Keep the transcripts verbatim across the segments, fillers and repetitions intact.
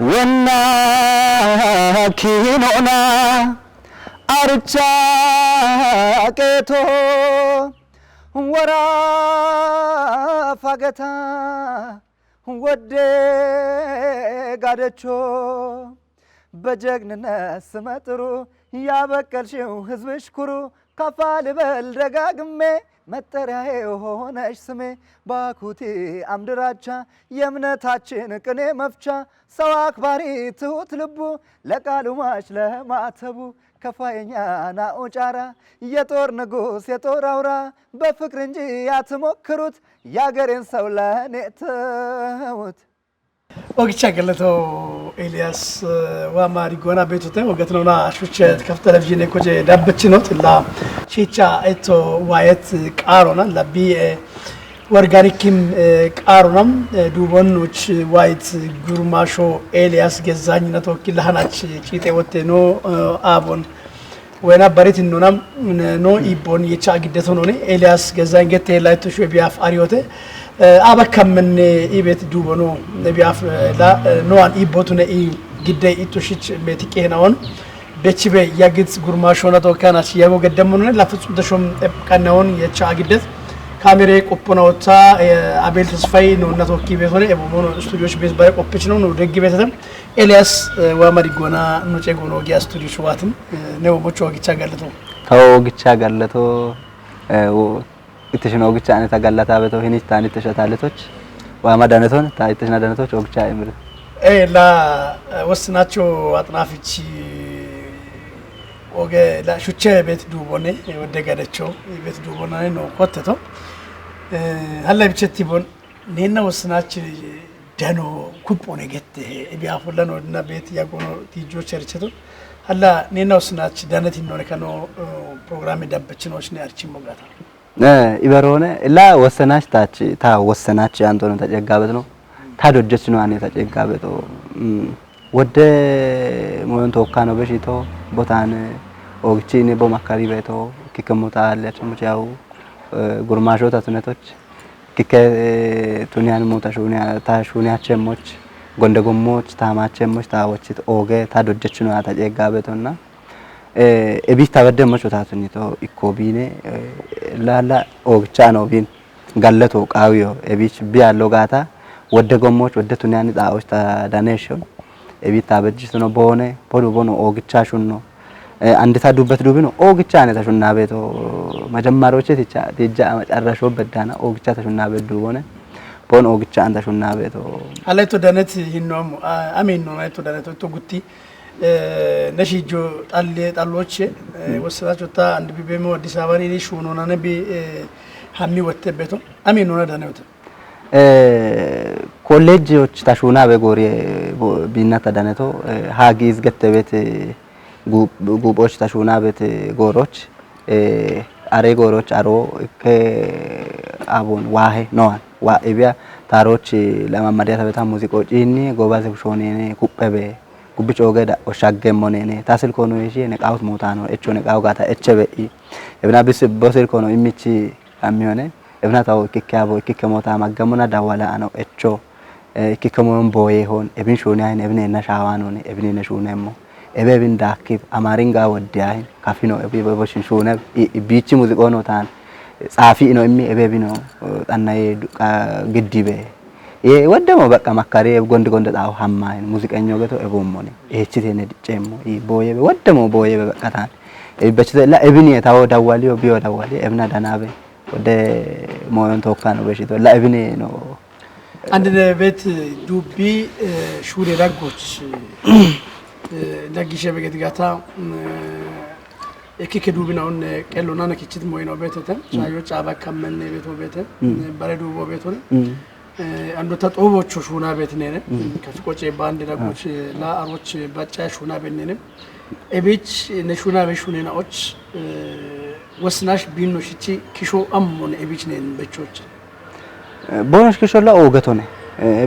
Wonna kinona archa keto wara fagata wode gadecho በጀግንነት ስመጥሩ ያበቀልሽው ሕዝብሽ ኩሩ ከፍ ልበል ደጋግሜ መጠሪያዬ ሆነሽ ስሜ ባኩቲ አምድራቻ የእምነታችን ቅኔ መፍቻ ሰው አክባሪ ትሁት ልቡ ለቃሉ ሟች ለማተቡ ከፋየኛ ናኦጫራ የጦር ንጉሥ የጦር አውራ በፍቅር እንጂ ያትሞክሩት ያገሬን ሰው ለኔ ተውት። Ogicha galato Elias wa mari gona betu te ogat nona shuche kaf television ko je dabbachino tilla chicha eto wayet qarona labbi wargarikim qarona dubon uch wayet gurmasho Elias gezzany na tokki lahanach chite wotte no abon Wena barit nuna no ibon yecha giddeto none Elias Gezain gette la to shwe biaf ariote aba kammen ibet dubono biaf la no an ibotune i gidde ito shich meti kenaon bechibe yagit gurmashona to kana chi yago geddemonone la futsum dashom kanaon yecha giddet kamere qoppona otta abel tasfay no na tokki betone ebo mono studio shi bet bare qoppichino no deggi betetem Elias wa mari gona no che gono gi studio shuwatin ne wo mocho gicha galato Tawo gicha gallato ittishino gicha ane ta gallata beto hini ta ittisha taletoch wa ma daneton ta ittishina danetoch ogicha emir. E la ወስናቸው አጥናፍቺ ወገ ላ ሹቸ ቤት ዱቦኔ ወደ ገደቸው ቤት ዱቦኔ ነው ኮተተው ሀላ ብቸት ይቦን ኔና ወስናች ደኖ ኩፖኔ ገት ቢያፉለን ወድና ቤት ያጎኖ ቲጆ ቸርቸቱ ሀላ ኔና ወስናች ደነት ይኖር ከኖ ፕሮግራም ደበችኖች ነ አርቺ ሞጋታ Iberone la wossenach tach ta wossenach antono ta ceggabet no ta dojjech no ane ta ceggabet o wodde moyon tokka no beshito botan ogchi ne bo makari beto kikemo ta alle chemuch yaw gurmasho ta tunetoch kike tuniyan mo ta shuniya ta shuniya chemoch gonde gommoch ta ma chemoch ta wochit oge ta dojjech no ta ceggabetonna Ebis tabadde mocho tatunito ikko bine lala ogcha no bin gallato qawiyo ebis biya logata wodde gommoch wodde tuniyani xaoch ta daneshon ebis tabajjisno bone podu bono ogcha shunno andita dubbet dubino ogcha ne ta shunnabeto majammaroche ticha tija macarrasho beddana ogcha ta shunnabe dubone bon ogcha anta shunnabeto Alay to danet hinno amu amin no to danet to gutti Nashijo xalle xalloche wossacho ta and bibemo Addis Ababa ni shuno nane bi hammi wotte beto ami nuna dane wotte Kolleejjiyoch ta shuunabe gooriye biinnata daneto ha giiz gettebet guuphoch ta shuunabet gooroch are gooroch aro ikke abun waahe noan wa ibiya taaroch lamamadiyata beta muziqo ciinni gobaze kushoonene kuphebe Gubbicho ogeda oshaggemmo nene ta silko no yeshi ne qawus mutano echo ne qawu gata eche be'i ebna bis bo silko no immichi ammiyone ebna tawo ikkikke abo ikkikke mota maggamuna dawala ano echo ikkikke moyon boye hon ebin shuni ahin ebine na shawa no ne ebine na shunemmo ebe ebin dakib amaringa wodde ahin kafino ebe bo shin shune bichi muziqo no tan tsafi ino immi ebe bino xannaye giddibe Ye weddemo beqqa makkari gondi gonde xaawo hammayin muziqenyo geto ebummoni eechitene dicceemmo i booyebe weddemo booyebe beqqa taani ebibbechite la ebiniye tawo dawwaliyo biyo dawwali ebina danabe wode mooyon tookkano beshito la ebiniye no Andine bet dubbi shure daggoch daggishe begetigata Ekike duubina onne qello nana kichit moyino betete shayo caaba kammenne beto bete bare duubo betone ando ta xoobocho shuuna betinene kafi qoce bande dagoch la aroch bacca shuuna bennene ebich ne shuuna be shuunena och wosnash binno shichi kisho ammon ebich ne bechoch Bonosh kisholla oogetone.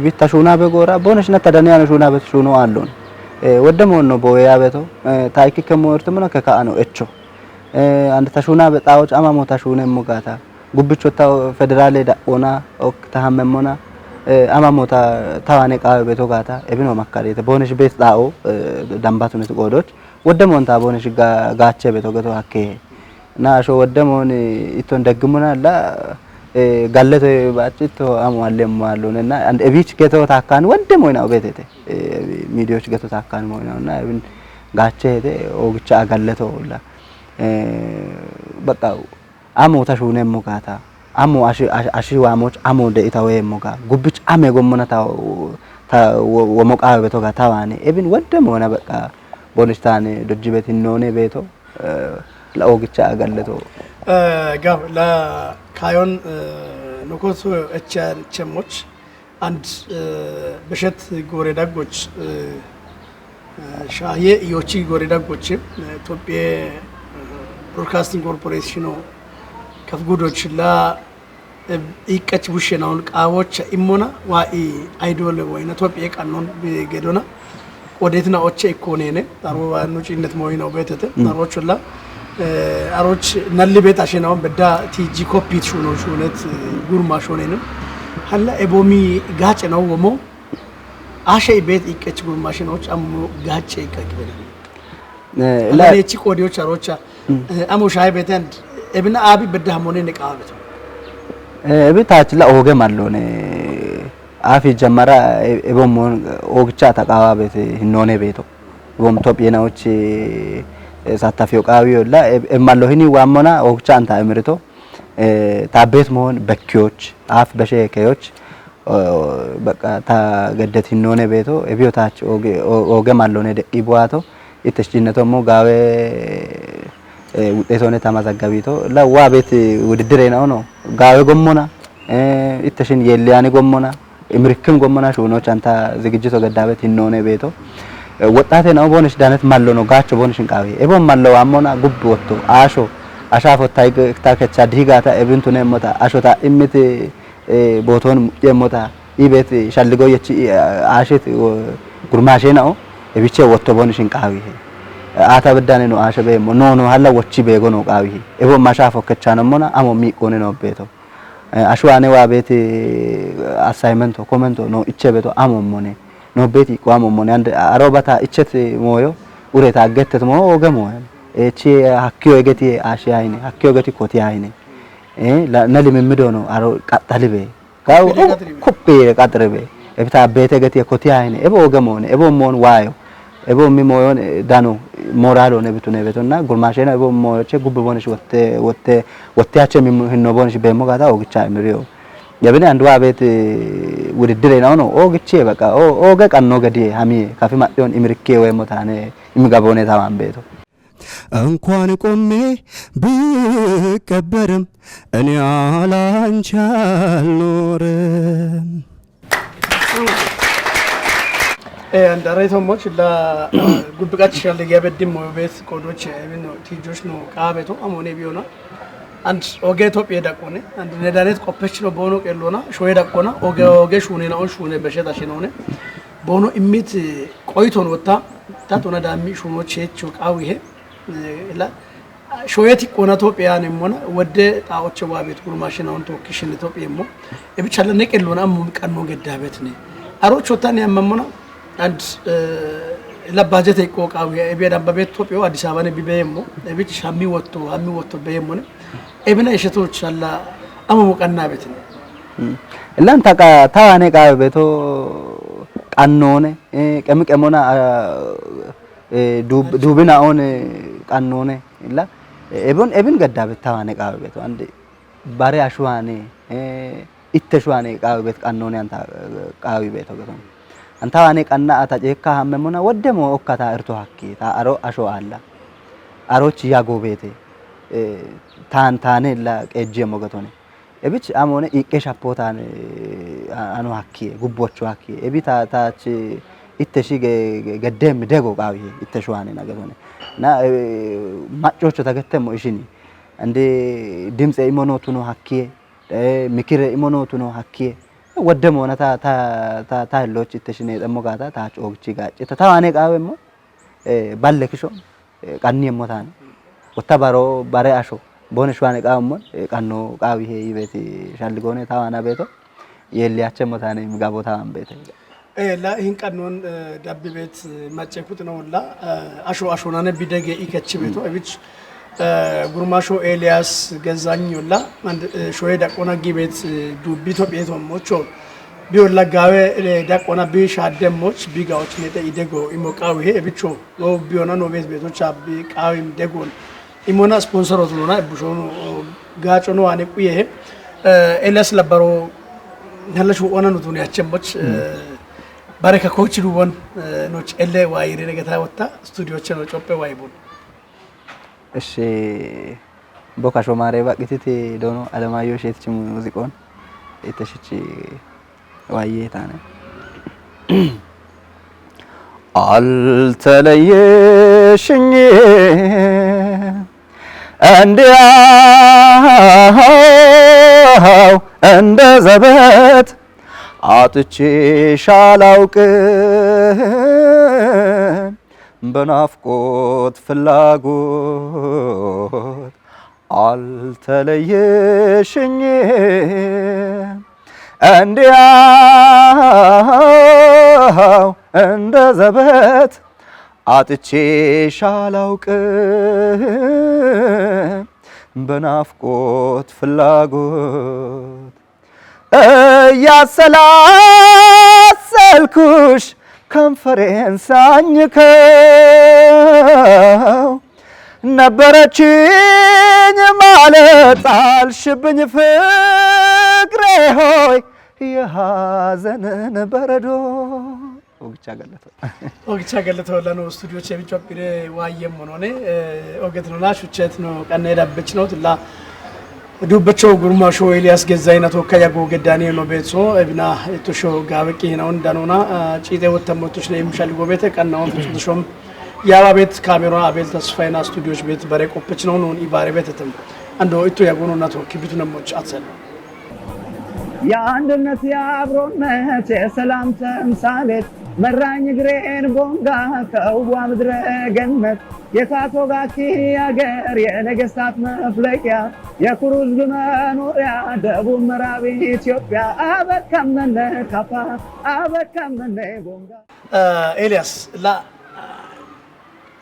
Bitta shuunabe goora bonosh na tadaniyaano shuunabe shuuno aallon. Wedde moonno booye yaabeto ta ikkikke moortumino ke ka'ano echo. Ande ta shuunabe xaawoch amamo ta shuunemmo gaata. Gubbicho ta federale da'ona ok ta hammemmona. Eh, ama mota tawane qawe beto gata, ebino makkarete. Bonish bet dao, eh, dambatu met godoch. Wodde monta bonish ga-, gache beto geto hakke. Na asho wodde moni iton deggumuna la, eh, galleto bachito amu allem alone na. And ebich geto takkan wodde moina obetete. Eh, midioch geto takkan moina na, ebin gachete, ogicha agalleto la. Eh, baka amo ta shunemmo gata. Amo ashi, ashi, ashi wamoch amo de ita weyemmo ga. Gubbich ame gommona ta, ta wo-, womo qawe beto ga tawane. Ebin wodde mona baka bonistane dojjibet hinone beto. Eh, la ogicha agalleto. Eh, gav la kayon, eh, nokoso echan chemoch and, eh, beshet gore daggoch, eh, eh, shaye yochi gore daggoch, eh, Topye, eh, Broadcasting Corporation o kaf gudoch la, eh, ikach bushe naun qawocha immona wa i idol wayna Topye qannon bi gedona. Qodetina oche ikkonene, aro wa nu cinnet moyna obetete, Mm. Aro chulla, eh, aroch nalli bet ashe naun bedda T G kopit shuno shunet, eh, gurma shonene. Halla ebomi gache na womo, ashe ibet ikech gurma shinoch ammo gache ikakibene. Eh, Halla la nechi qodioch arocha, Mm. eh, amo shaye beten, ebina abi bedda hamone ne qawa beto. Eh, ebi tach la oge mallone, afi jammara, e-, ebom mon ogicha ta qawa bete hinone beto. Bom Topye naoch, eh, satafiyo qawi yolla, e-, e mallo hini wammona ogicha anta emirito. Eh, ta bet mon bekkiyoch, af beshe keyoch, eh, baka ta geddet hinone beto, ebiyo tach oge, o-, oge mallone de ibuato, iteshinneto mo gawe, eh, wuxetone tamazagabito. La wa bet, eh, wudiddire na ono, gawe gommona, eh, iteshin yelliyani gommona, imrikkim gommona shuno chanta zigijito geddabet hinone beto. Eh, woxate na bonish danet mallo no gacho bonish qawi. Ebon mallo wammona gubbi wotto, asho, ashafo tayg-, ta kecha digata ebin tunemota, asho ta immit, eh, boton yemmota, ibet shalligo yechi, eh, ashit, eh, gurmashe na'o, ebiche wotto boni shin qawi he. Eh, ata beddane no ashe be mo, no, no, halla wochi be gono qawi he. Ebo masha fo kecha no mona, amo mi kone no beto. Eh, ashu ane wa beti, eh, assignment o, commento, no iche beto, amo mone. No beti ko amo mone. And, aro bata ichet moyo, ure ta gettet mo, oge moyo. E chi hakkiyo egeti ashe ayne, hakkiyo egeti koti ayne. Eh, la, na limimmido no, aro qattali be. Ka Kuppire u-, qaxire be. Kuppire qaxire be. Ebita bete geti koti ayne. Ebo oge mone. Ebo mon wayo. Ebo mi moyon, eh, dano moralo ne bitune betonna gurmashena ebo moyo che gubbe bonish wotte, wotte, wotte ache mi hinno bonish bemo gata ogicha emiriyo. Yabine andu abet, eh, wudiddire na ono ogiche baka o, oge qanno gedi hamiye kafi maddiyon imirikke we motane imigabone tawan beto. እንኳን ቆሜ ብቀበርም እኔ ያላንቺ አልኖርም። Eh, andare to mo chilla, eh, gubbi qach shalle ge beddim mo bes kodoche, eh, no, tijosh no, qabe to, amone biona. And oge Topye daqone, and nedanet qopech no bono qellona, shoye daqona, oge, oge shune na on shune beshet ashinone. Bono immit, eh, qoyton wotta, tatona dammi shuno checho qawi he. Eh, la, shoyeti qona Topye ane mona, wodde ta oche wabet gurmashina on to kishin Topye mo. E bichalla ne qellona ammo qanno geddabet ne. Aro chotane ammamona, and, eh, la budget e ko qawi, e bi damba bet Topye Addis Ababa ne bibeyemo. E bich hammi wotto, hammi wotto beyemo ne. Ebina isheto challa amo mo qanna betin. Mm. Illan taqa tawane qawe beto qannone, eh, qemi qemona, ah, eh, dub-, dubina one qannone. Illa, eh, ebon, ebin gadda bet tawane qawe beto. Ande bare ashuwane, eh, itte shuwane qawe bet qannone anta, eh, qawe beto geton. Anta wane qanna ata jekka hamme mona wodde mo okkata irto hakki, ta aro asho alla. Aro chi yago bete. Eh, tan tane la qejje mo getone. Ebich amone iqqe shappo tan, eh, a-, ano hakki, gubbocho hakki. Ebi ta, ta chi itte shi ge-, ge-, gedde mi dego qawi itte shuwane na getone. Na, eh, maccocho ta gette mo ishini. Ande dimtse imono tuno hakki. Eh, mikire imono tuno hakki. Wodde mo na ta, ta, ta, ta lochi itte shine demmo gata ta ogichi gachi. Ta, ta wane qawe mo. Eh, balle kisho, eh, qanni emmo tane. Wotta baro, bare asho, bone shuwane qawo mo, eh, qanno qawi he yibeti shalli gone tawana beto. yeelliyachemmo taane migabo tawan beete. Ee, la hinqannon, ee, dabbi beet, ee, macce kuxinolla, ee, asho ashonane bidege ikechi beeto, ebich, ee, gurmasho Elias Gezzanyolla, and, ee, shoye daqona gibet, ee, dubbi to beeto mocho. Biyolla gawe, ee, daqona bi shadde moch, bi gaoch nete idego imo qawi he, ebicho. No biyona no beet beeto cha bi qawim degon. Imona sponsor otulona, ebushono, o, gacho no ane kuye he. Ee, Elias Labaro, hala shu ona nutuni achemboch, ee, Bareka kochi duwon, ee, noch elle waayire negeta wotta, studio cheno choppe waaybun. Eshi, boka shomare baqititi dono Alemayo Shetchi muziqon, ite shichi waaye tane. አልተለየሽኝም እንዲያው እንደ ዘበት አጥቼሽ አላውቅም በናፍቆት ፍላጎት አልተለየሽኝም እንዲያው እንደ ዘበት አጥቼሽ አላውቅም በናፍቆት ፍላጎት እያሰላሰልኩሽ ከንፈሬን ሳኝከው ነበረችኝ ማለት አልሽብኝ ፍቅሬ ሆይ የሐዘንን በረዶ። Ogicha galato. Ogicha galato lano studio che bicho pire waye monone, eh, oget no na shuchet no kanne da bechno tilla. Dubbecho gurma sho Elias Gezzayna to kaya go gedani no betso, ebina to sho gawe ki na on danona, ah, chite wotta motush ne imshal go bete kanna on to shom. Yawa bet kamera Abel Tasfayna studio bet bare kopech no non ibare betetem. Ando ito yagono na to kibitu na moch atsel. የአንድነት የአብሮነት የሰላም ተምሳሌት መራኝ እግሬን ቦንጋ ከውቧ ምድረ ገነት የካቶጋኪ አገር የነገስታት መፍለቂያ የኩሩ ህዝብ መኖሪያ ደቡብ ምዕራብ ኢትዮጵያ አበካመነ ካፋ አበካመነ ቦንጋ። Elias, la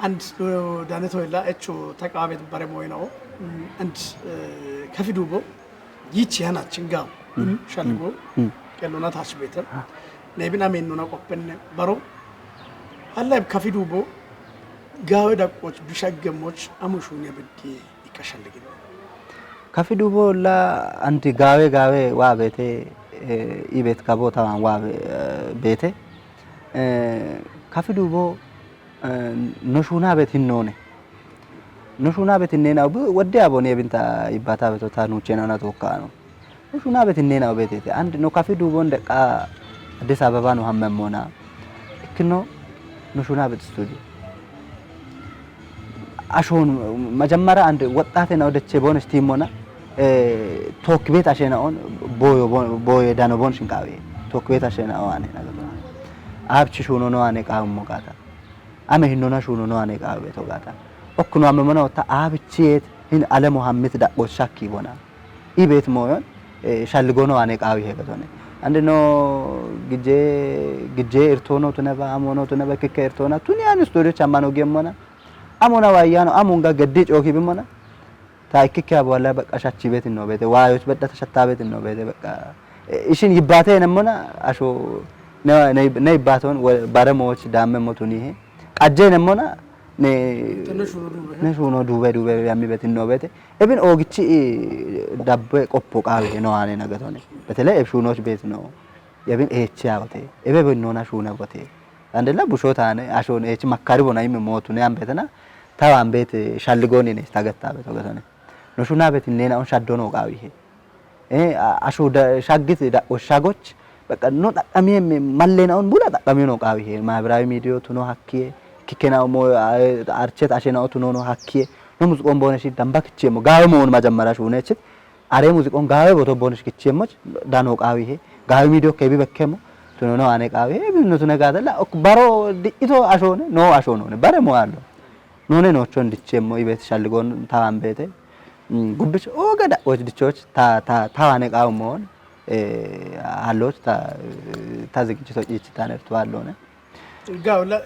and, eh, dane toyla echo taqaabet bare moynawo, mm, and, eh, kafi dubo yichi hanachin gaw. Mm, mm, shalgo, mm, kelona tach bete. Ne bin amen nona qoppenne baro. Alla kafi dubo gawe da qoch bishagge moch amushun ya beddi ikashalgin. Kafi dubo la anti gawe gawe wa bete, eh, ibet kabo tawan wa be-, eh, bete. Eh, kafi dubo, eh, no shuna bet hinnone. No shuna bet hinnena bu wadde abone binta ibata beto ta nu chena na tokkano. No shuna bet hinnena betete. And no kafi dubon de ka Addis Ababa no hammemmona. Ikkino no shuna bet studio. Ashon majamara and woxxate na odeche bonus timona, eh, tokk bet ashena on boyo bon-, boye dano bon shinkawe. Tokk bet ashena o ane na gato. Abchi shuno no ane qawmo gata. Ame hinno na shuno no ane qawe to gata. Okkuno ame mona otta abchi et hin alemo hammit da o shakki bona. Ibet moyon, eh, shalligono ane qawi he betone. Ande no gije, gije irtono tuneba, amono tuneba, kikke irtona. Tuni an studio chamano gemmona. Amona wayano, amunga geddi choki bimona. Ta ikkikke abo wala baqqa shachi betin no bete. Wayoch bedda ta shatta betin no bete baqqa. Eh, ishin yibbate nemona asho ne, ne, ne yibbaton we-, bare moch damme motuni he. Qajje nemona ne, tene shuno dube, he? Ne shuno dube, dube yammi betin no bete. Ebin ogichi, i, dabbe qoppo qawi he no ane nagatone. Betele eb shunoch bet no. Ebin eche awote. Ebe ben nona shuna bote. Andela busho tane, asho ne echi makkari bona ime motu ne ambetena. Tawa ambete shalligoni ne stagetta beto gatone. No shuna betin nena on shaddo no qawi he. Eh, a-, ashu da, shaggit da, o shagoch, baqqa no xaqqami me-, mallen aun bula xaqqami no qawi he. Maabirawi midiyo tuno hakkiye, kikkena mo, a-, archet ashena o tuno no hakkiye. No muziqon bone shi damba kichemo, gawe mo on majammara shune chit. Are muziqon gawe boto bone shi kichemo, dano qawi he. Gawe midiyo kebi bekkemo, tuno no ane qawi he. Bi no tune gadala, ok, baro di ito ashone, no ashonone, bare mo allo. None nochon dichemmo ibet shalligon tawan bete. Mm, gubbich oga da och dichoch ta, ta, tawane qawmon. halloot ta ta zigijjito ciichitanertu halloone. Gaw la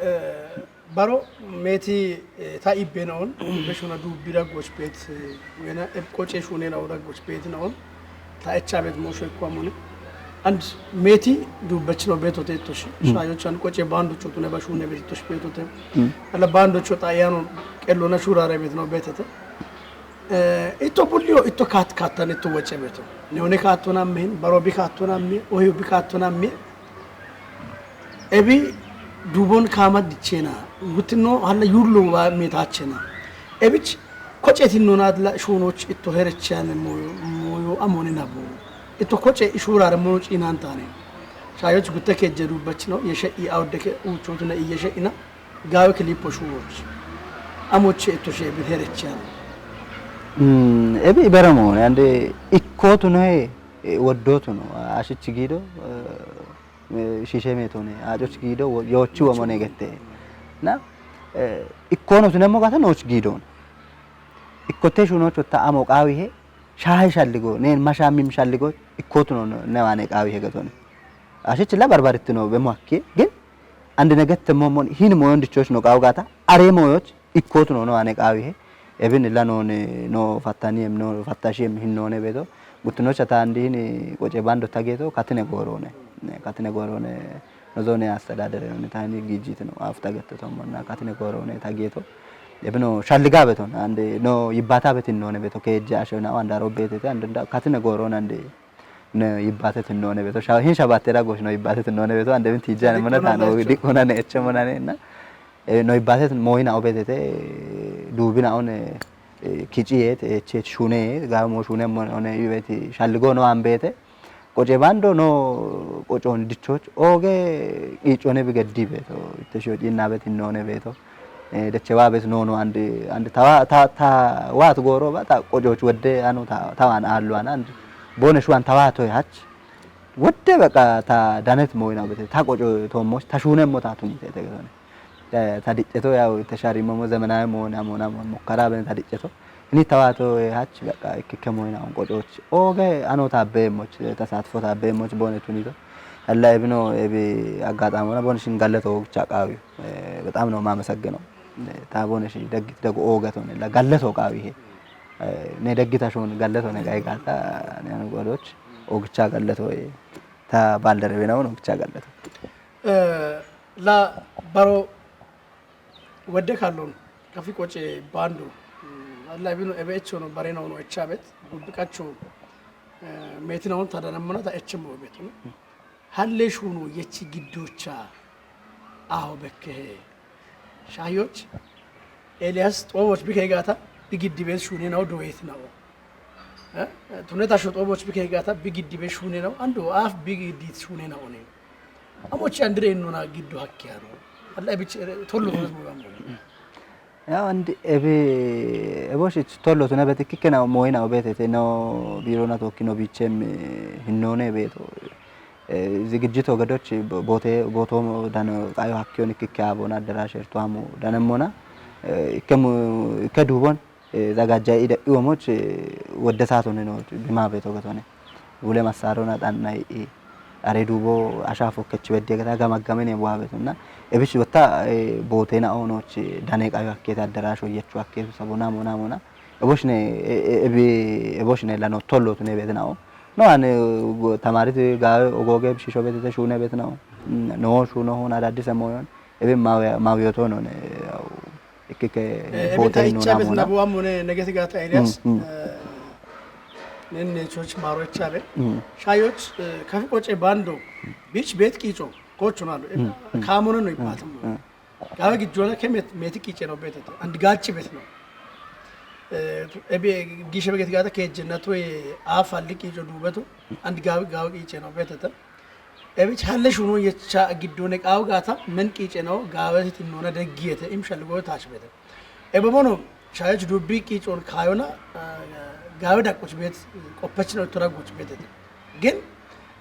baro meeti ta ibbenaon beshuna duubbi daggoch beet wena eb qoce shune nawo daggoch beet naon ta echa bet mo shekku amone. And meeti duubbech no beto teettosh shaayochan qoce baandocho tune ba shune beettosh beetote. Alla baandocho ta yaano qellona shurare bet no beetete. Itto bulliyo itto kaat kaattan itto woce beeto. Ne one kaattona mihin baro bi kaattona mi ohiyo bi kaattona mi. Ebi duubon kaama dichena guttinno halla yullo wa metachena. Ebich koce tinno nadla shunoch itto herechane moyo moyo amone nabo. Itto koce ishurare moyo cinan tane. Shayoch gutte kejje dubbachino yeshe i awdeke uchotuna i yeshe ina gawe kilipo shunoch. Amoche itto she bi herechane. Ebi iberamo ande ikkotu noe woddotu no ashichi giido shishe meetone aacoch giido yoochi womone gette na ikkono tunemmo gata nooch giidoon ikkotte shuunocho ta amo qaawihe shaahe shalligo neen mashammim shalligo ikkotu no newaane qaawihe getone ashichi la barbarittino be muakki gin andi negette mommon hin moyon dichoch no qaawu gata are moyoch ikkotu no newaane qaawihe ebin la noone no fattani em no fattashi em hin noone beeto guttinocha ta andi hin qoce bando tageeto katine goorone katine goorone no zone astadadere no tani gijitino afta gette tommonna katine goorone tageeto ebino shalliga beton ande no yibbata betin noone beto keejja ashe na anda robbeetete ande katine goorone ande ne yibbate tinnoone beto hin shabattera gosh no yibbate tinnoone beto ande bin tijjane mona tano dikkona ne eche mona ne na no yibbate mooyina obetete duubina one kiciyeet echeet shune gaamo shune mona one yubeti shalligo no ambete qoce bando no qocoon dichoch oge qiicone bi geddi beeto itte shiyo ciinna bet hinnoone beeto dechewa bet noono andi andi tawa ta ta waat gooro ba ta qococh wedde anu ta tawan aallu ana andi bone shuwan tawa toy hach wedde beqa ta danet moyna bete ta qoco toommoch ta shuunemmo ta tunite te getone ta dicceto yaw itte sharimmo zemenawe moona moona mokkara bene ta dicceto Ini tawato hach beqa ikkikke moyna on qococh oge ano taabbeemmoch tasaatfo taabbeemmoch boone tunito alla ebino ebi aggaxaamona bonishin galleto bicha qaawi በጣም ነው የማመሰግነው። Ta boonish deggit dego ooge tone la galleto qaawi he ne deggita shon galleto ne gai gata ne anu godoch ogicha galleto ta balderewe ነው ogicha galleto. La baro Wedde kallon kafi qoce bando alla bino ebe echono barena ono echabet gubbi qacho metina on tadanamona ta echemo betu halle shuno yechi giddocha aho bekkehe shayoch Elias xoboch bike gata bigiddi bes shune nawo doyet nawo. Tuneta sho xoboch bike gata bigiddi bes shune nawo ando af bigiddi shune nawo ne. Amochi andire innona giddo hakke aro. Alla ebich tollo tollo mo gambo. Yaw andi ebe eboshich tollo tuna beti kikkena moyina obetete no biirona tokki no bichem hinnoone beeto. Zigijjito gedoch bote boto dano qayo hakkiyon kikke abona addarash erto amu danemmona ikkemu ikke duubon zagajja ida iwomoch wodde saatone no bima beto getone wule massarona xanna i are duubo asha fokkech bedde geta gamaggamene bwa beto na ebish wota bootena onoch dane qayo akkete addarash oyyechu akketu sabona mona mona eboshne ebi eboshne lano tollo tune betena o no an tamarit gawe ogoge bishisho betete shune betena o no shuno hon adadise moyon ebi mawiyoto no ne ikkike Ebita bootey nuna icha bet mona nabu amune negeti gata Elias. Nenne choch maro ichabe. Shayoch kafi qoce bando bich bet qico kocho nalo. Kamono no ipatam. Gawe gijona kemet meti qice no betete and gachi bet no. Ebe gishe begeti gata kejena to e afalli qico dubeto and gawe gawe qice no betete. Ebich halle shuno yecha giddone qawu gata men qiice nawo gaaweti tinnona deggiyete im shalligo taashbete. Ebe mono shayech dubbi qiicon kaayona gaawe daqquch beet qoppechina uttora guch beetete. Gin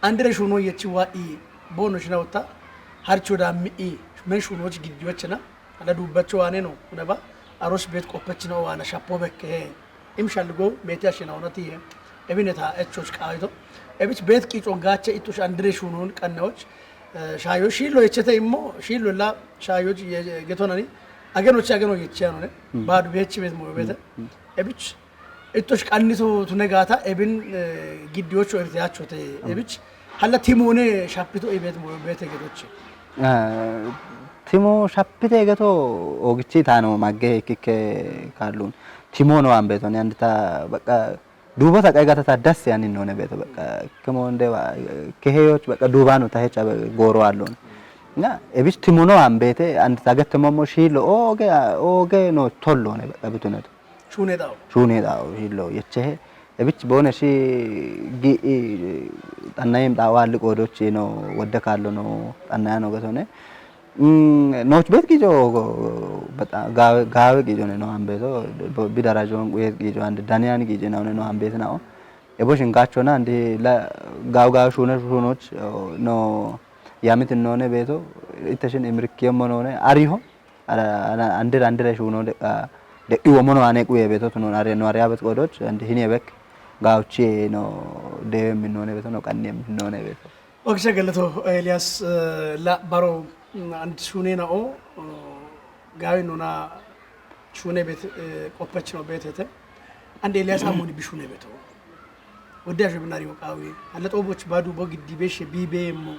andire shuno yechi wa i bono shinawta harcho da mi i men shunoch giddiyochina ala dubbacho waane no unaba arosh beet qoppechina waana shappo bekke he im shalligo meti ashina onati he Ebineta echoch qaawito. Ebich beet qiicon gaache ittush andire shuunon qannawoch. Shaayo shiillo yechete immo shiillo la shaayoch getonani. Agenoch ageno yechiyanone. Baadu beechi beet moyo beete. Ebich ittosh qanniso tune gaata ebin giddiyocho erteyachote. Ebich halla timone shapito ibet moyo beete getoche. Timo shapite geto ogichi taano magge kikke kallun. Timono ambeto ne andita baqa duubo ta qay gata ta das yani none beto baqa kemo nde wa keheyoch baqa duubano ta hecha gooro allon. Na ebis timono ambete andita gette momo shiillo oge oge no tollone baqa bituneto. Shuunee xawo. Shuunee xawo hillo yechehe. Ebich boone shi gi xannayim xawo alli qoodochi no wodde kaallo no xannaya no getone. Nooch beet giico bexaam gaawe gaawe giico ne no ambeeto. Bi darajoon quyeet giico ande daniyan giice naune no ambeet nao. Ebo shingaachona andi la gaawe gaawe shuune shuunoch no yamit noone beeto itte shin imrikkiyemmo noone ariho. Andira andira shuno deqa deqi womono ane quye beto tunon are no are abet qodoch and hini ebek gauchi no de minone beto no qanni minone beto. Ogisha galato Elias la baro and shune na o gawi nona shune bet qopach no betete and Elias amoni bishune beto. Wodde asho binari wo qawi halla xoboch badu bo giddi beshe bi be mo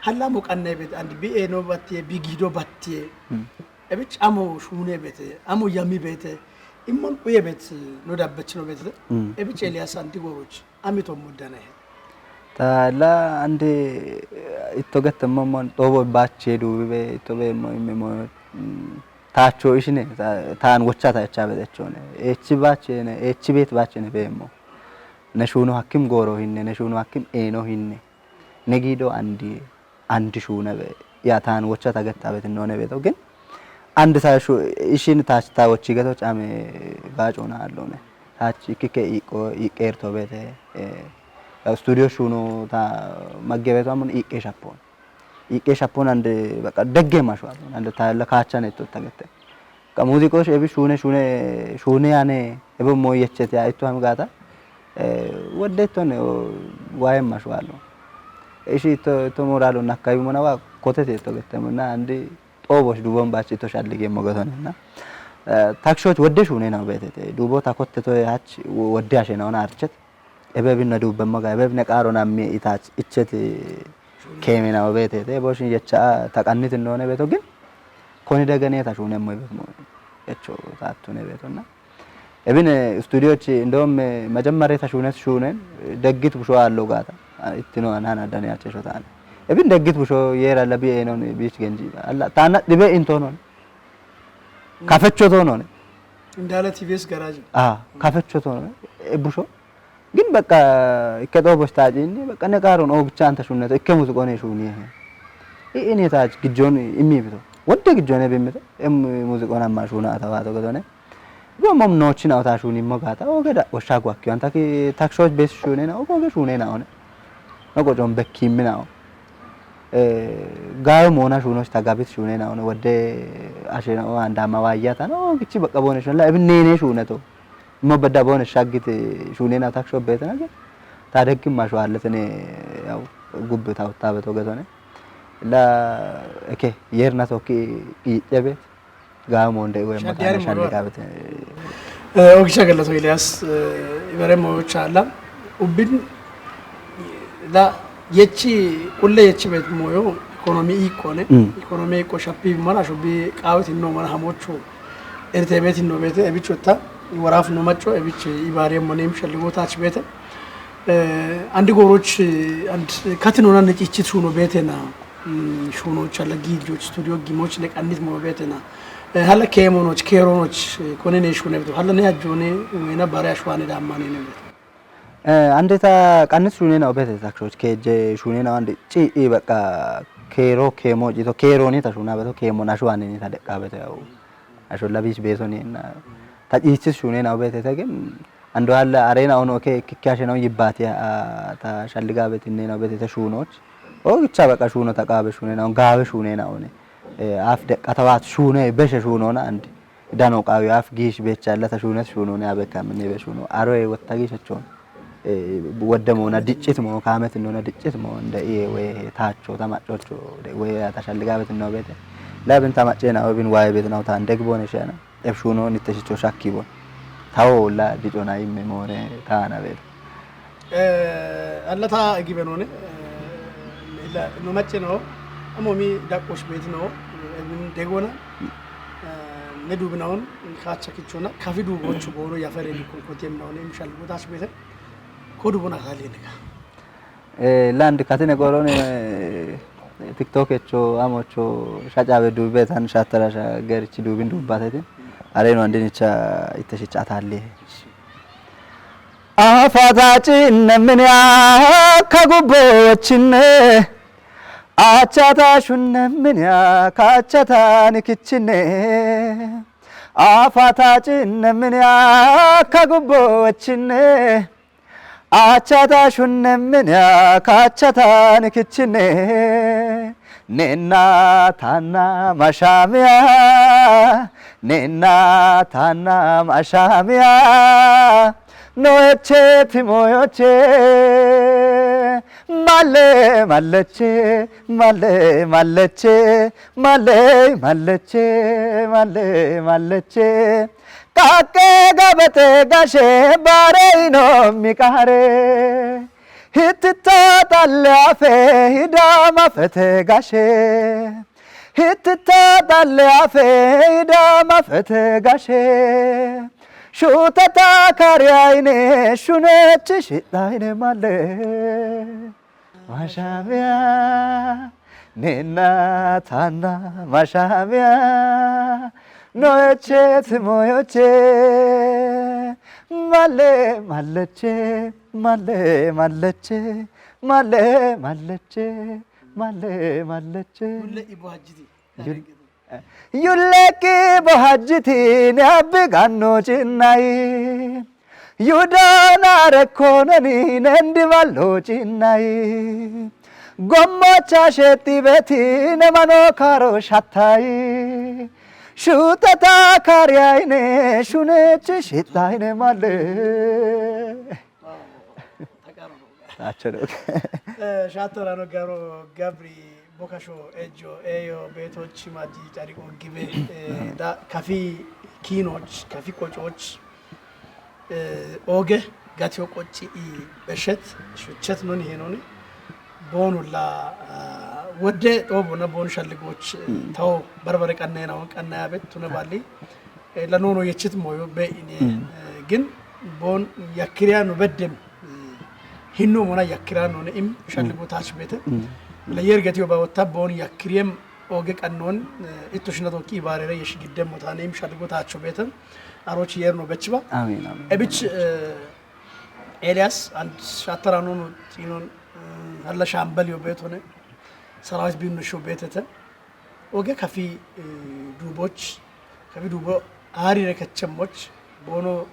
halla mo qanne bet and bi e no batte bi gido batte. Ebich amo shune bete amo yami bete immon quye bet no dabbech no bete. Ebich Elias anti goroch ami to muddane. Ta la ande itto gette mo mon xobo bache du be itto be mo imme mo. Taacho ishine taan wochata echa betechone echi bachene echi bet bachene be mo. Ne shuno hakkim goro hinne ne shuno hakkim eno hinne. Ne gido andi andi shuune be ya taan wochata getta betinone beto gin and ta shu ishin taach ta wochi geto came gaacona allone. Taach ikkike iqqo iqqeerto beete. Studio shuuno ta maggebeto amun iqqe shappoon. Iqqe shappoon and baqa degge mashual and ta la kaachan etto ta gette. Ka muziqosh ebi shuune shuune shuune yaane ebe moyechete ya itto ham gaata. Wodde itto ne waye mashualo. Ishi itto itto moralo nakkayu mona wa kotete itto gette mona andi xobosh dubon bachi itto shallige mogotonena. Takshoch wodde shuune na betete dubo ta kotte to hach wodde ashe na ona archet. Ebe binna dubbe moga ebe ne qaro na mi itach ichet keme na betete boshin yecha ta qannit none beto gin. Koni degene ta shuune mo ebe mo yecho ta tune betona. Ebine studiochi indom majamare ta shunet shunen deggit busho allo gata. Ittino anana dane ache shotane. Ebin deggit busho yera labi enon bich genji alla tana dibe intonon. Kafecho tonon. Indala T V S garage. Ah, kafecho tonon. E busho. Gin baqqa ikke xobosh taacini baqqa ne qaaron oogicha anta shunneto ikke muziqoone shuuniyehe. Iini taach gijjoon immi bito wodde gijjoone bimmito em muziqoon amma shuuna atawaato gedone. Ibo mom noochi na ota shuunimmo gaata oogeda woshsha gwakkiyo anta ki takshoch bes shuune na oge shuune na one. No qocoon bekkiimmi na o. Gaawe moona shuunoch tagabit shuune na one wodde ashe na o andama waayyata na oogichi baqqa boone shuune la ebin neene shuuneto. Immo bedda boone shaggit shuunena taksho beetena ge ta deggi masho alletene yaw gubbe ta uttabeto getone la eke yerna tokki qiiccebet gaawe moonde uwe motana shalli gaabete. Ogisha galato Iliyas ibare moyocha alla ubbin la yechi qulle yechi bet moyo ikonomi ikkone ikonomi ikko shappi mala sho bi qaawet inno mala hamocho erte bet inno bete ebicho ta waraf no macho ebich ibare monem shalli go tach bete andi goroch and katinona ne cichit shuno bete na shuno chala giljoch studio gimoch ne qannit mo bete na hala kemonoch keronoch kone ne shune bete hala ne ajone wena bare ashwane da amane ne bete. Ande ta qannis shuunena obete ta shoch keje shuunena ande ci i baqa keero keemo cito keeroni ta shuuna beto keemo nashu anini ta deqqa bete yawu asho labis beto ni na ta ciichis shuunena obete ta gin ando alla arena ono ke kikke ashena yibbati ta shalliga beti nena obete ta shuunoch o gicha baqa shuuno ta qaabe shuunena on gaabe shuunena one af deqqa ta waat shuune beshe shuunona ande Dano qaawi af giish beecha lata shuunet shuuno ne abekka mine be shuuno aroye wotta giish achon. Eh, wodde moona diccit mo, kaamet nona diccit mo, nde iye we taacho ta maccocho, de we ta shalliga bet no bete. Labin ta macce na obin waye bet na ta ndeg bone shana. Ef shuno nitte shicho shakki bon. Tawo la dico na imme more ta na bet. Eh, alla ta gibe none, eh, la no macce no, amo mi dakko shbet no, eh, min degona. Eh, ne dubinaon, kacha kichona, kafi dubochu bono ya fere ni konkotem no, ne mshal botas bete. Kodu bona kali ne ka. Eh, land katine gorone, eh, TikTok echo, amocho, shachabe dube tan shatara sha gerchi dubin dubatete. Are no andinicha itte shicha talle. Afata cinne min akka gubbochinne, achata shunne min akka achata nikichinne. Afata cinne min akka gubbochinne, achata shunne min akka achata nikichinne. Nenna tanna mashamiya, nenna tanna mashamiya, no eche timoyoche, male maleche, male maleche, male maleche, male maleche. Kake gabete gashe bare ino mikare. Hittita dalle afe hidama fete gashe. Hittita dalle afe hidama fete gashe. Shutata karyaine shunechi shidhaine male. Mashamiya, nena tana mashamiya. No eche timoyoche. Male maleche, male maleche, male maleche, male maleche. Yulle ibo hajjiti. Yul-, eh, yulleki bo hajjiti ne abbi ganno cinnai. Yudana rekkonani nendi ballo cinnai. Gommocha shetti beti ne mano karo shattai. Shutata karyaine shunechi shitaine male. Tacho dog. Eh, shatorano garo gabri bokasho ejo eyo betochi maji cari ogibe, eh, da kafi kinoch, kafi kochoch, eh, oge gatio kochi i beshet, shuchet noni henoni. Bonu la, ah, wodde obona bonu shalligoch, eh, tawo barbare qannena on qannaya bet tuna bali. Eh, la nono yechit moyo be ine, eh, gin bon yakkiriya no beddem, eh, hinno mona yakkira no ne im shalligo tach bete. La yergeti oba wotta bon yakkiriyem oge qannon, eh, itto shinato ki barere yesh giddem motane im shalligo tacho bete. Aroch yer no bechba. Amin, amin. Ebich, eh, Elias and shatara no no tinon, eh, alla shambal yo betone. Sarawis bin no sho betete. Oge kafi, eh, duboch, kafi dubo aarire kechemmoch, bono,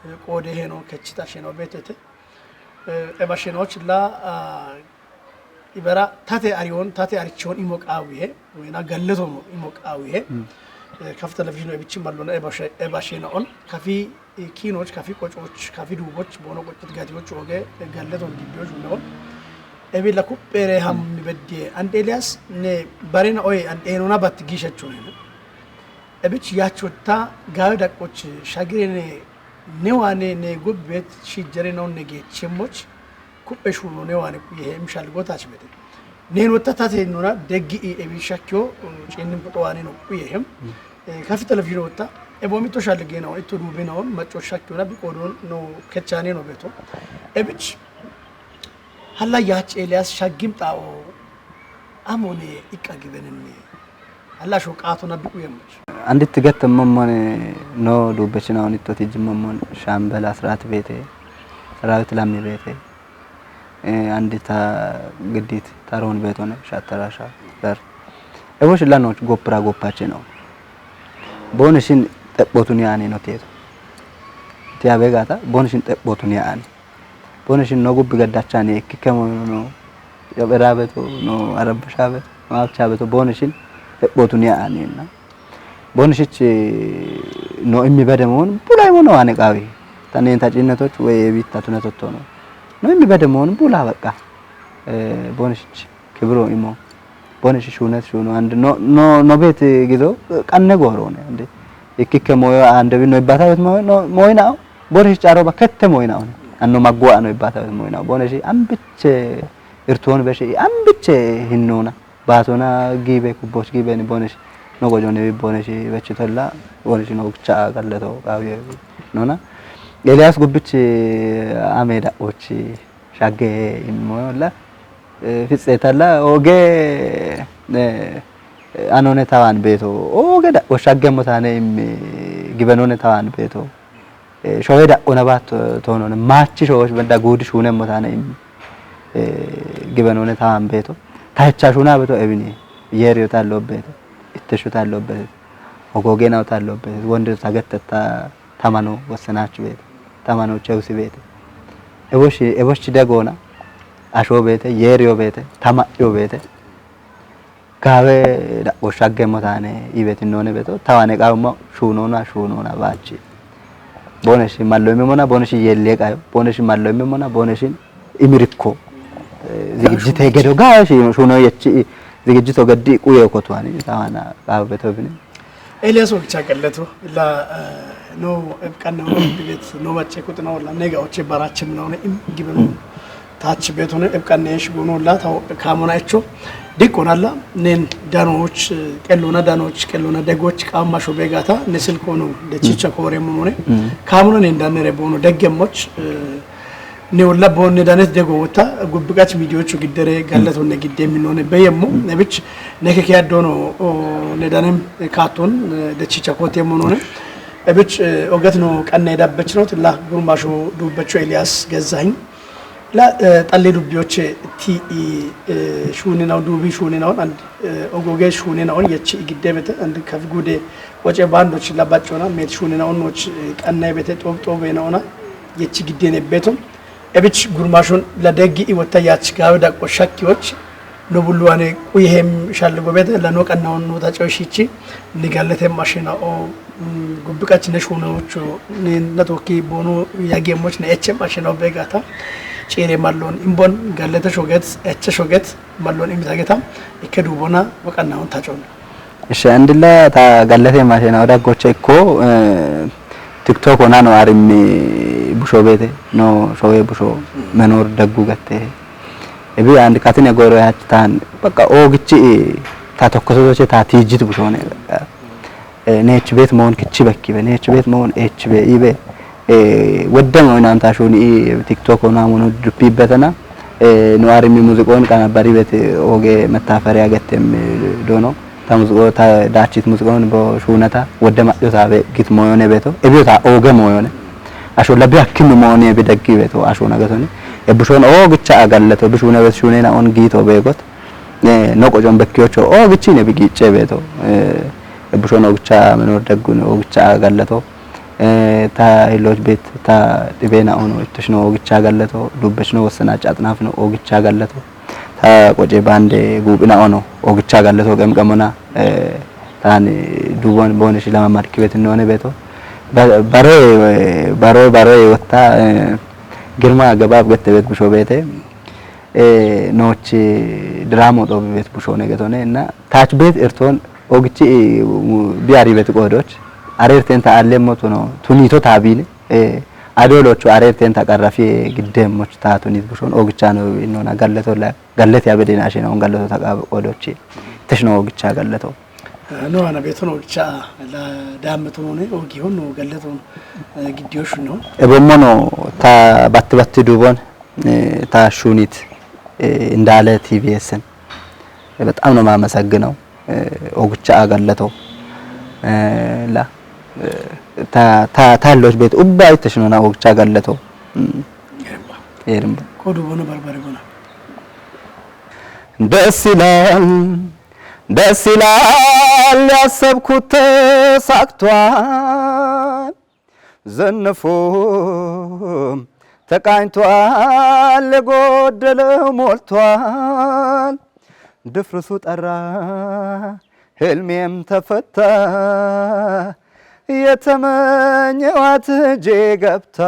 eh, qoode heno kechita sheno betete. Eh, eba shenoch la, ah, ibera tate ariyon, tate arichon imo qawihe, wena galleto imo qawihe. Eh, kaf televizyon ebichi malona eba she-, eba sheno on. Kafi, eh, kinoch, kafi qochoch, kafi duboch, bono qochot gatiyoch oge, eh, galleton dibiyoch no. Ebi la kuppere ham bedde. And Elias ne barena oye and enona bat gishachone. Ebich yachotta gawe daqqoch shagirene ne wane ne gubbet shijjere no ne gechemmoch kuppe shuno ne wane kuye hem shalgotach bete. Ne no tatate nuna deggi i ebi shakyo, eh, chennim kuto wane no kuye hem. Eh, kafi televizyon otta. Ebo mito shalgena, ito dubena, macho shakyo na bi kodo no kechane no beto. Ebich Halla yaach Elias shaggim xaa'o amone iqqa gibenenne. Halla sho qaato nabbi uyemmoch. Andit gette momone no dubbechina onitto tijji momon Shambel Asrat beete, Sarawit Lammi beete, eh, andita giddit taroon beetone, shattara sha ber. Ebo shilla nooch goppira goppache no. Boone shin xephotuni ani no tieto. Tiya begata, boone shin xephotuni ani. Boone shin no gubbi gaddachani ikkikke moyino no, yophera beto, no arabbasha beto, no alcha beto, boone shin xephotuni ani na. Boone shich no immi bede moon, bulay mono ane qawi. Tanen ta cinnetoch wey ebitta tunetotto no. No, imi bede moon bula beqqa. Eh, Boneshich kibiro imo. Bonesh shunet shuno and no, no, no bet gido qanne goro ne. And ikkike moyo and bi no ibbata bet moyo, no, moyna. Bonesh caro ba kette moyna on. Anno magwa no ibbata bet moyna. Bonesh ambiche irton beshi ambiche hinnona. Baatona gibe kubboch gibe ni Bonesh no gojo ne Bonesh bechitolla Bonesh no cha gallato qawiye nona. Elias Gubbich ameda ochi shagge immola. Eh, fitsetalla oge, eh, anone tawan beto. Oge da o shagge motane im gibenone tawan beto. Eh, showe da ona bat tono ne machi showe benda gudi shune motane im, eh, gibenone tawan beto. Tacha shuna beto ebini. Yeriyo tallo beto. Itteshu tallo beto. Ogoge na tallo beto. Wonde sagettetta tamano wossenach beto. Tamano cheusi beto. Eboshi, eboshi degona. Asho beete, yeeriyo beete, tama'iyo beete. Gaawe da'o shagge motane ibeti none beto. Tawane qawma shunona, shunona bachi. Bonesh mallo imimona, Bonesh yelle qayo. Bonesh mallo imimona, Bonesh imirikko. Eh, zigijite gedo gaawe shi shuno yechi zigijito geddi quye kotwani. Tawana qawe beto bini. Elias Ogicha Galleto, la, eh, no, ebqanna, no, bilet, no, macce, kutna, wala, nega, oche, barachem, no, ne, im, gibe, no, tach, beto, ne, ebqanne, esh, gono, la, taw, kamona, echo, dikko, nalla, nen, danoch, eh, qellona, danoch, qellona, degoch, qamma, sho, begata, ne, silko, no, de, chicha, kore, mo, no, ne, kamona, nen, danere, bono, deggemoch, eh, ne olla bonne danet dego wota gubbiqach midiyochu giddere gallatonne gidde minone beyemmo nebich neke ke addono ne danem katon dechicha kote monone ebich ogatno qanne dabbechno tilla gurmasho dubbecho Elias Gezzahing la xalle dubbiyoche ti shuninaw dubi shuninaw and ogoge shuninaw yechi giddemete and kaf gude oce bandoch la baccona met shuninaw noch qanne bete xob xobe naona yechi giddene beto. Ebich gurmashon la deggi i wotta yach gawe daqqo shakkiyoch no bulluwane quyehem shall gobete la no qanna on no ta coyshichi ni gallete mashina o gubbiqach ne shuna ocho ni na tokki bono yage moch ne eche mashina o begata cire mallon imbon gallete shoget eche shoget mallon imitageta ikke dubona waqanna on ta con. Ishe andilla ta gallate mashina oda goche ikko TikTok ona no arimmi busho bete no showe busho menor daggu gatte ebi and katine goro yach tan bakka ogichi ta tokkoso doche ta tijit busho ne bakka nech bet mon kichi bakki be nech bet mon ech be ibe. Weddemo inanta shuni TikTok ona mono dupi betana no arimi muziqon kana bari bet oge metafariya gettem dono ta muziqo ta dachit muziqon bo shunata wedde maddo ta be git moyone beto ebiyo ta oge moyone asho labi akkim moyone be daggi beto asho nagatoni e bushon ogicha agallato bishune bet shunena on gito begot no qojon bekkiyocho ogichi ne bigiche beto e bushon ogicha menor daggun ogicha agallato ta hiloch bet ta dibena ono ittishno ogicha gallato dubbeshno wosana chatnafno ogicha gallato ta qoje bande gubina ono ogicha gallato qemqemona tani dubon bone shilama markibet none beto bare bare bare wotta girma gabab gette bet busho bete nochi dramo dobi bet busho ne getone na tach bet erton ogichi biari bet qodoch arerten ta allemmo tuno tunito tabine adolochu arerten ta qarrafi giddemmoch ta tunit bushon ogichano inona galleto la gallete abedin ashina on galleto ta qodochi tishno ogicha galleto. No ana beton ogicha la dammeton one ogi hon no galleton giddiyosh no ebommono ta batti batti dubon ta shunit እንዳለ ቲቪኤስን በጣም ነው የማመሰግነው። ኦግቻ አገለተው ላ ታሎች ቤት ኡባ ይተሽኖና ኦግቻ አገለተው ኤርምባ ኮዱ ቦነ በርበሪ ቦነ ደስ ይላል ደስ ይላል ያሰብኩት ተሳክቷል። ዝንፉም ተቃኝቷል፣ የጎደለው ሞልቷል። ድፍርሱ ጠራ፣ ህልሜም ተፈታ፣ የተመኘዋት እጄ ገብታ።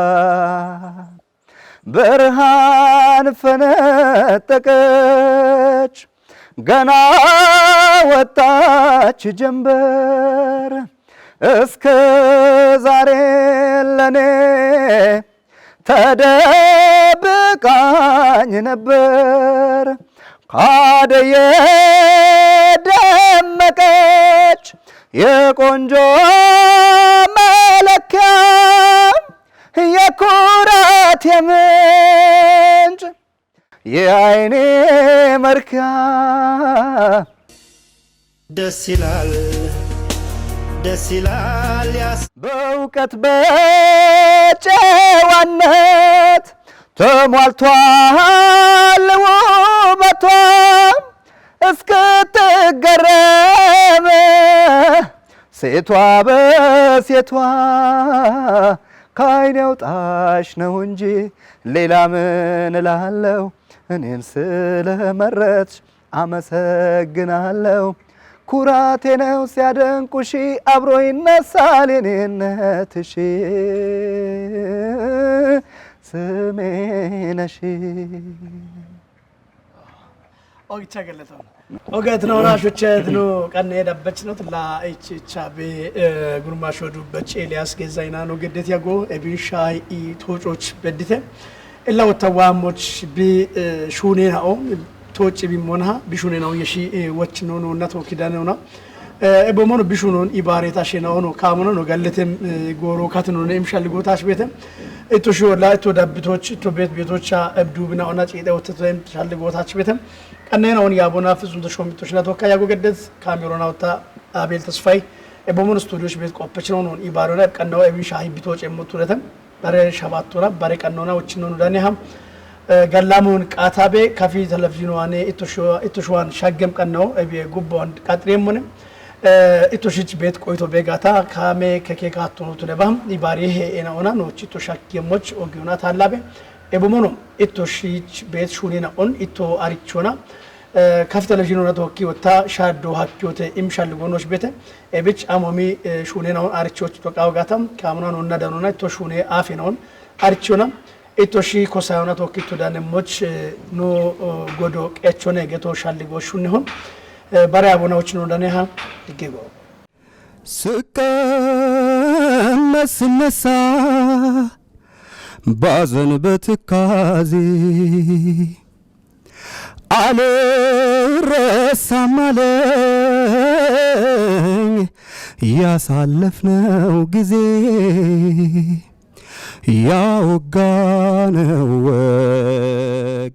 ብርሃን ፈነጠቀች ገና ወጣች ጀንበር እስከ ዛሬ ለኔ ተደብቃኝ ነበር ካደየ ደመቀች የቆንጆ መለኪያ የኩራት የምንጭ የአይኔ መርኪያ። ደስ ይላል ደስ ይላል ያስ በእውቀት በጨዋነት ተሟልቷል ውበቷ እስክትገረም ሴቷ በሴቷ ከአይን ያውጣሽ ነው እንጂ ሌላ ምን እላለሁ እኔን ስለመረጥሽ አመሰግናለሁ። ኩራቴ ነው ሲያደንቁሽ አብሮ ይነሳል የኔነትሽ ስሜ ነሽ። Ogicha galatam. Oget no na shuchet no kanne dabbech no tla ich cha be gurma shodu bech Elias Gezayna no gedet yago ebin shay i tochoch bedite. Illa wata wamoch bi shune na o tochi bi monha bi shune na o yeshi wach no no na to kidane ona. Ebo mono bishunon ibareta shena ono kamono no galletem goro katino ne imshal gotash betem. Ito shola ito dabbitoch ito bet betocha ebdu bina ona cide otetem shal gotash betem. Kanneen on yaabona fizun to shomito shina tokka yago geddes kamerona otta abel tasfay. Ebo mono studio sh bet qoppechino non ibarona kanno ebin shahi bitoch emmo turetem. Bare shabattona bare kannona uchino nudane ham. Gallamoon qaataabe kafii televizhiinowaane itto shuwaan shaggem qannawo ebiye gubbowan qaxxireemmone. Itto shich beet qoyto beegaata kaame keke kaattono tudebaham ibaariye hee'ena ona noochi itto shakkeemmoch ogiyona taallaabe. Ebomono itto shich beet shuunena on itto arichona. Kafi televizhiinona tookki wotta shaaddo hakkiyote im shalligonoch beete. Ebich amomi shuunena on arichoch toqawo gaata kaamona nonna danona itto shuune aafena on arichona. Itto shi kosayona tokkitto danemmoch no godo qechone geto shalligo shunnehon. Bare abonawoch no daneha iggego. ስቀመጥ ስነሳ ባዘን በትካዜ አልረሳም አለኝ ያሳለፍነው ጊዜ ያወጋነው ወግ